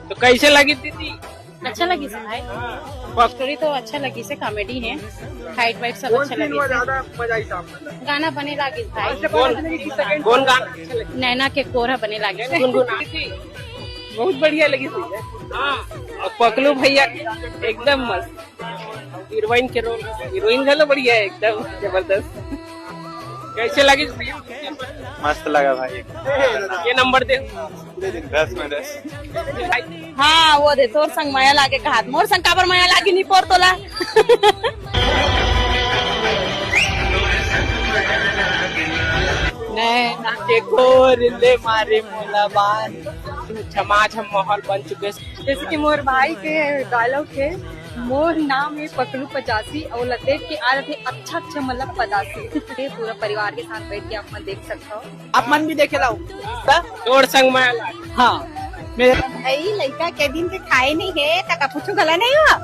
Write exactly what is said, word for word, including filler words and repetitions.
तो कैसे लगी दीदी? अच्छा लगी से भाई। स्टोरी तो अच्छा लगी से, कॉमेडी है, फाइट वाइट सब अच्छा लगी से। गाना बने लागिस भाई। कौन गाना अच्छा लगी? नैना के कोरा बने लागिस। बहुत बढ़िया लगी से। हाँ, और पकलू भैया एकदम मस्त। हीरोइन के रोल, हीरोइन घलो बढ़िया है, एकदम जबरदस्त। कैसे लगी भैया? मस्त लगा भाई। ये नंबर दे। दस में दस। हाँ, वो दे, तोर संग मया लागे कहात, मोर संग काबर मया लागे नी पोर तोला। नैना के कोर ले मारे मोला बान। झमाझम माहौल बन चुके। जैसे कि मोर भाई के डायलॉग है, मोर नाम है पकलू पचासी और लतेट के आ रहे अच्छा अच्छा मतलब पचासी। ये पूरा परिवार के साथ बैठ के आप मन देख सकते हो। आप मन भी देखे लाओ। तोर संग मैं हाँ। मेरे भाई लइका के दिन के खाए नहीं है, त का कुछ गला नहीं हुआ?